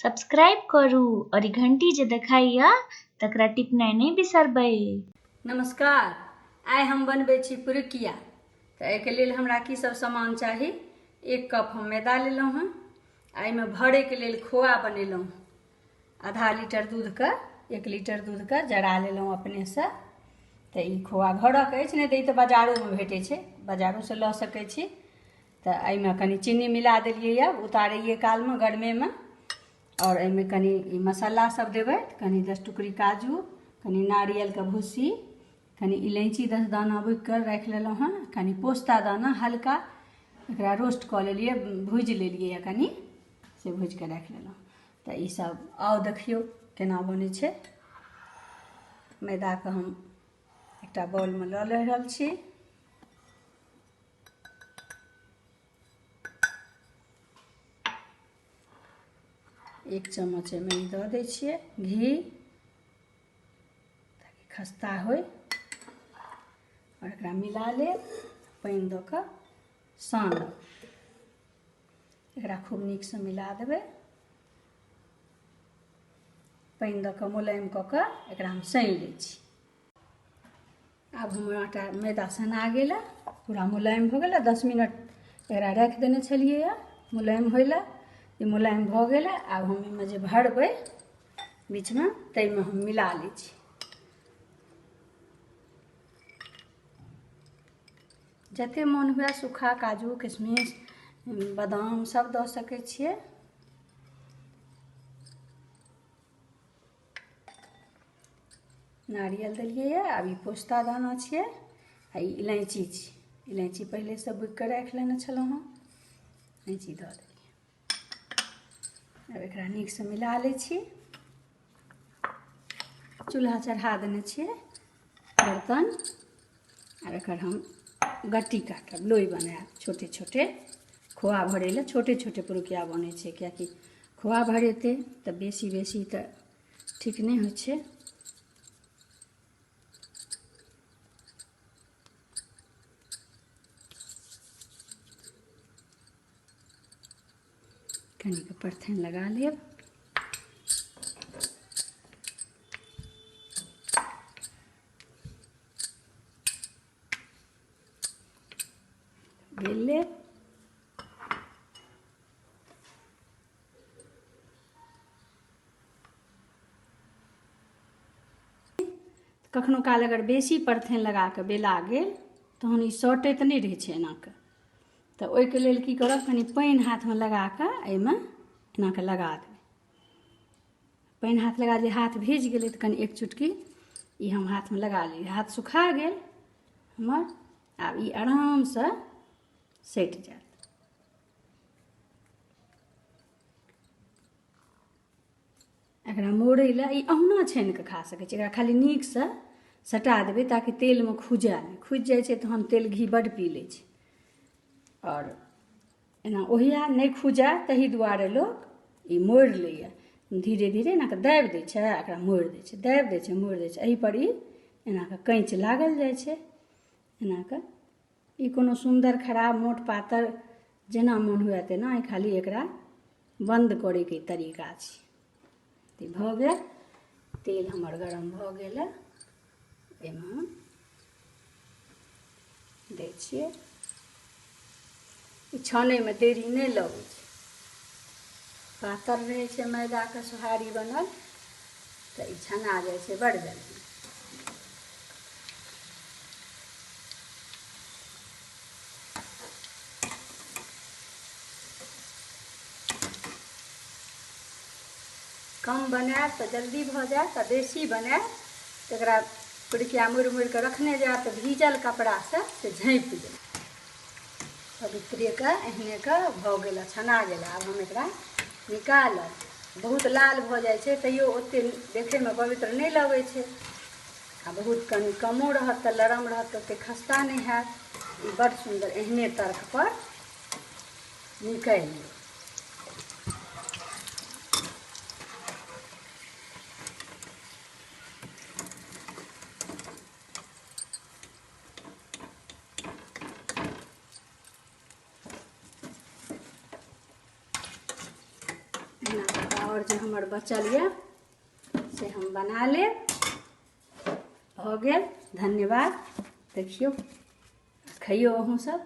Subscribe करू और ई घंटी जे देखाइया तकरा टिपनाइ नहि बिसरबै। नमस्कार, आइ हम बनबै छी पुरुकिया। तऽ एहिके लेल हमरा की सब सामान चाही। 1 कप हम मैदा लेलहुँ हँ। एहिमे भरैके लेल खोआ बनेलहुँ हँ। आधा लीटर दूधके 1 लीटर दूधके जरा लेलहुँ अपनेसँ। तऽ ई खोआ घरक अछि, नहि तऽ ई तऽ बाजारोमे भेटै छै, बाजारोसँ लऽ सकै छी। तऽ एहिमे कनि चीनी मिला देलियै यऽ उतारैए कालमे गरमेमे। आओर एहिमे कनि ई मसाला सब देबै, कनि 10 टुकड़ी काजू, कनि नारियलके भूसी, कनि इलायची 10 दाना बुकि कऽ राखि लेलहुँ हँ, कनि पोस्ता दाना हल्का एकरा रोस्ट कऽ लेलियै, भूजि लेलियै यऽ कनि, से भूजि कऽ राखि लेलहुँ। तऽ ईसब आउ देखियौ केना बनै छै। मैदाके हम एकटा बाउलमे लऽ रहल छी। एक चम्मच एहिमे दऽ दै छियै घी, ताकि खस्ता होय। आओर एकरा मिला लेब, पानि दऽ कऽ सानब। एकरा खूब नीकसँ मिला देबै। पानि दऽ कऽ मुलायम कऽ कऽ एकरा हम सानि लै छी। आब हमर आटा मैदा सना गेल, पूरा मुलायम भऽ गेल। 10 मिनट एकरा राखि देने छलियै हँ मुलायम होइ लए। ई मुलायम भऽ गेल। आब हम एहिमे जे भरबै बीचमे, ताहिमे हम मिला लै छी। जते मोन हुए सूखा काजू, किशमिश, बादाम सब दऽ सकै छियै। नारियल देलियै यऽ। आब ई पोस्ता दाना छियै आ ई इलायची छियै। इलायची पहिलेसँ बुकि कऽ राखि लेने छलहुँ हँ, इलायची दऽ देलियै। आब एकरा नीकसँ मिला लै छी। चूल्हा चढ़ा देने छियै बर्तन। आब एकर हम गट्टी काटब, लोइ बनायब। छोटे छोटे खोआ भरै लए छोटे छोटे पुरुकिया बनै छै, किएकि खोआ भरेतै तऽ बेसी बेसी तऽ ठीक नहि होइ छै। कनिक परथन लगा लेब। बेल लेब। कखनो काल अगर बेसी परथन लगा कऽ बेला गेल, तहन ई सटैत नहि रहै छै एना कऽ। तऽ ओहिके लेल की करब, कनि पानि हाथमे लगा कऽ एहिमे एना कऽ लगा देबै। पानि हाथ लगा जे हाथ भीज गेलै तऽ कनि एक चुटकी ई हम हाथमे लगा लेलियै, हाथ सुखा गेल हमर। आब ई आरामसँ सटि जायत। एकरा मोड़ै लए ई अहुना छानि कऽ खा सकै छी। एकरा खाली नीकसँ सटा देबै ताकि तेलमे खुजए नहि। खुजि जाइ छै तहन तेल घी बड्ड पी लै छै। आओर एना ओहिया नहि खुजए ताहि दुआरे लोक ई मोड़ि लैए। धीरे धीरे एना कऽ दाबि दै छै आ एकरा मोड़ि दै छै, दाबि दै छै, मोड़ि दै छै। एहिपर ई एना कऽ कैँच लागल जाइ छै एना कऽ। ई कोनो सुन्दर खराब मोट पातर जेना मोन हुए तेना, ई खाली एकरा बन्द करैके तरीका छै। तऽ भऽ गेल। तेल हमर गरम भऽ गेल। एहिमे हम दै छियै। ई छानैमे देरी नहि लगै छै। पातर रहै छै मैदाके सोहारी बनल तऽ ई छना जाइ छै बड़ जल्दी। कम बनायब तऽ जल्दी भऽ जायत, आ बेसी बनायब तऽ एकरा पिड़किया मुड़ि मुड़ि कऽ रखने जायब तऽ भीजल कपड़ासँ से झाँपि देब। पवित्रेके एहने कऽ भऽ गेल, छना गेल। आब हम एकरा निकालब। बहुत लाल भऽ जाइ छै तैयो ओतेक देखैमे पवित्र नहि लगै छै, आ बहुत कनि कमो रहत तऽ लरम रहत तऽ ओतेक खस्ता नहि हैत। ई बड्ड सुन्दर एहने तर्कपर निकालि लेब। एना कऽ आओर आओर जे हमर बचल यऽ से हम बना लेब। भऽ गेल, धन्यवाद। देखियौ, खइयौ अहूँ सब।